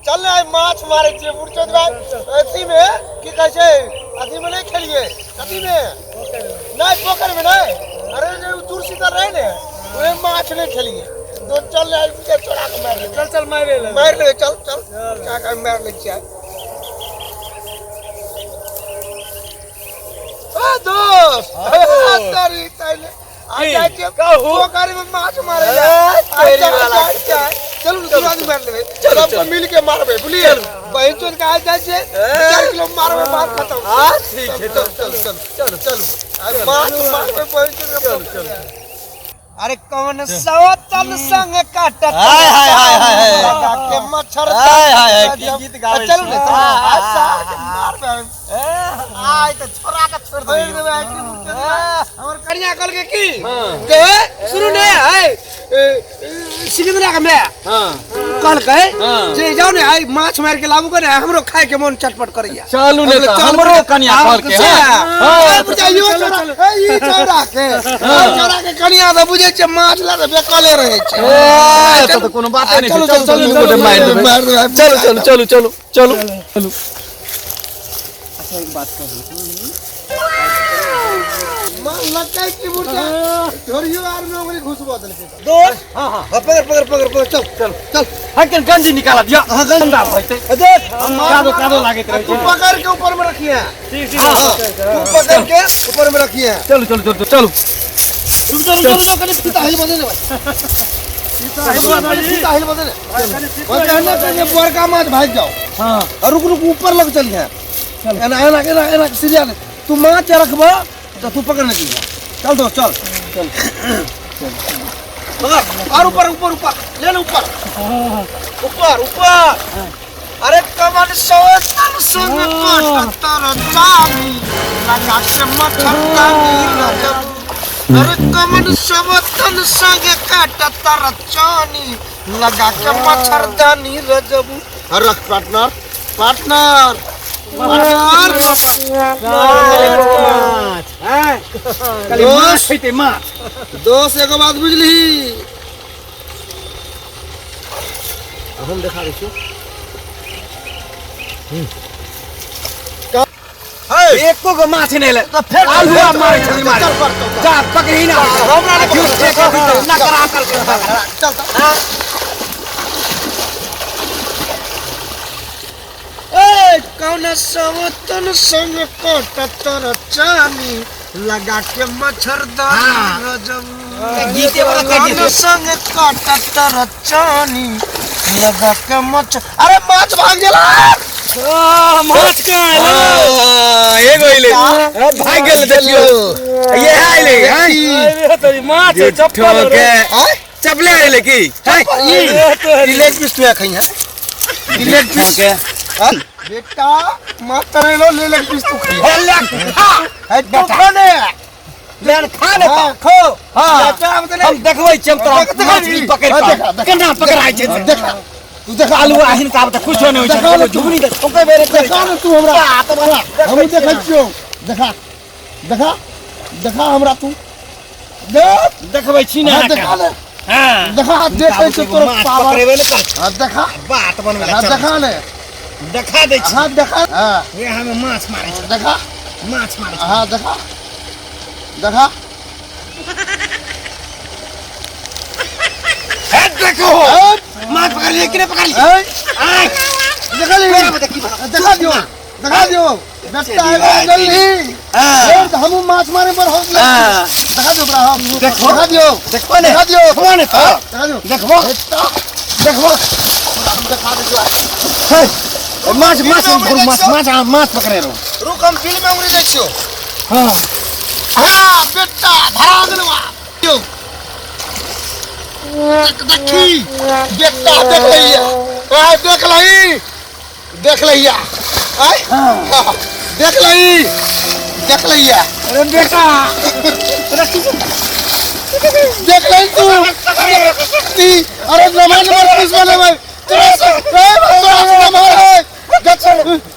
चल ने आइ माछ मारै छियै बुढ़चोद भाई। अथी में की कहै छै, अथी में नहीं खेलिए, कथी में नहीं, पोखर में नहीं। अरे जे उ तुलसी तर रहे ने, ओहे माछ नहीं खेलिए। दो चल ने आइ चोरा के मारि लेबै। चल चल मारि ले, मारि लेबै, चल चल चोरा के मारि लै छियै। ओ दोस्त, तारी तारी आ जाइ छियै पोखरि में माछ मारै लए। आ जाइ जाइ जाइ, चलू ने, दुनू आदमी मारि लेबै, सबको मिल के मारबै, बुझलियै? बहिन चोर के आ जाइ छियै, 4 किलो मारबै, बात खत्म। हां ठीक छै, चल चल चल चल चल, माछ मारबै बहिन चोर के। चल चल। अरे कौन सवतन संग काटत हाय हाय हाय हाय हाय लगा के मच्छर हाय हाय हाय, की गीत गाबै चलू ने छी। आ मारबै आइ तऽ छोड़ा के छोड़ छोड़ देबै। देबै आइ की बुझतै। हमर कनिया कहलकै की जे सुनू ने, है सिकंदरा के my कहलकै जे जाउ ने आइ माछ मारि के लाबू के ने, हमरो खाय के मन चटपट करैया। चलू ने हम तऽ चल, हमरो कनिया कहलकै। हां बुझाइयो, ई चौरा के, चौरा के कनिया तऽ बुझै छै माछ ला तऽ बेकले रहै छै। ए, तऽ कोनो बाते नहि चलू छै। चलू चलू, चलू, मारि देबै। मारि देबै। चलू चलू चलू चलू चलू चलू। अच्छा एक बात कहू, मन लगै कि बुझा ढोरियो आर में ओकरे घुसबो देलकै दोस्त। हां हां, पकड़ पकड़ पकड़ पकड़, चल चल चल। हकन गंजी निकाल दिया, गंदा भइते। देख, कादो कादो लागैत रहै तू छै। पकड़ के ऊपर में रखिए। ठीक ठीक। तू पकड़ के ऊपर में रखिए। चलू चलू चलू चलू। रुक जा रुक जा रुक जा, कनी फीता हिल बदे ने भाई, फीता हिल बदे ने। कहने कहीं बड़का माछ भाग जाओ। हां और रुक रुक, ऊपर लग चलिए, एना एना एना एना सीधा ले। तू माछ रखबा तो तू पकड़ ले। चल दो, चल चल पकड़, और ऊपर ऊपर ऊपर ले ले, ऊपर ऊपर ऊपर। अरे कमन सवतन संग कटतर चाली लगा के मच्छर तानी रजब। अरे कमन सवतन संग कटतर चानी लगा के मच्छरदानी रजब। रख पार्टनर पार्टनर पार्टनर। माछ हैं खाली माछ हेतै माछ। दोस्त एगो बात बुझली, हम देखा दै छियौ। एको गो माछ नहि एलै तऽ फेर आलुआ मारै छथिन, मारै। चल पर चल। जा पकड़ी ना हमरा नहि झूठ पकड़। के ना करा कर। चल चल। ए कौन सवतन संग कटतर चानी लगा के मच्छरदानी रजब। गीते वाला कटि कौन जेतै। संग कटतर चानी लगा के मच्छर, अरे माछ भाग गेला। माछ कहाँ एलै? एगो एलै, भाग गेल, देखियौ ये एलै। अरे तोरी माछ है, चप्पल के आय चपले एलै की हैं? ई लेग पीस तू खई है, ई लेग पीस के बेटा माछ तरेलो ले, लेग पीस तू खई हे ले खा है, तू खाने ले खा ले। हां खो। हां। चाचा हम तो हम देखबै छी, हम तोरा देख, मछली देख, पकड़ि हाँ, कऽ देखा, देखा। केना पकड़ाइ छै। देखा तू, देखा। आलू हिनका तऽ कुछो नहि होइ देखा छै ने तू। झुगनी तऽ ओके बेरे देखा ने तू हमरा, हमहूँ देखै छियौ। देखा देखा देखा हमरा, तू देख। देखबै छी ने हाँ, अहाँके। देखा ले। हां देखा, देखै छियौ तोर माछ पावर। पकड़ेबै ने तऽ हाँ देखा। बात बनबै हाँ देखा ले। देखा दै छी। हाँ देखा, हाँ। हे हमे माछ मारै छी। देखा। माछ मारै छी। हाँ देखा देखा। हे देखो, ए, माछ पकड़लियै कि नहि पकड़लियै? ए, आँय देखा ली, देखा दियो, देखा दियो बेटा, एगो जल्दी। हाँ। तऽ हमहूँ माछ मारे पर हौसला। हाँ। देखा दियो ओकरा, हम देखो। देखा दियो। देखबो ने। देखा दियो। देखबो ने तऽ। देखा दियो। देखबो। बेटा, देखबो। हम देखा दै छियौ। हे माछ माछ माछ माछ माछ पकड़े रहो। रुक, हम बिल में उंगली दै छियौ। हां। हाँ बेटा, धरा गेलौ। आ देखी बेटा, देख लहिया, आय देख लही, देख लहिया, आय देख लही, देख लहिया। अरे बेटा देख लही तू। अरे नमन नंबर पीस बनेबै तोरा से, ए, तोरा से नमहर है, देख,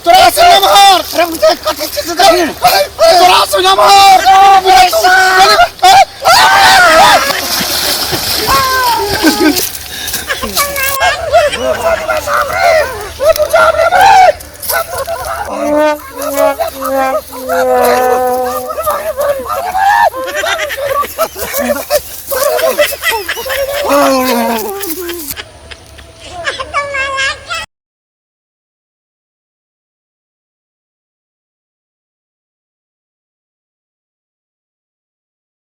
तोरा से नमहर, तोरा से नमहर।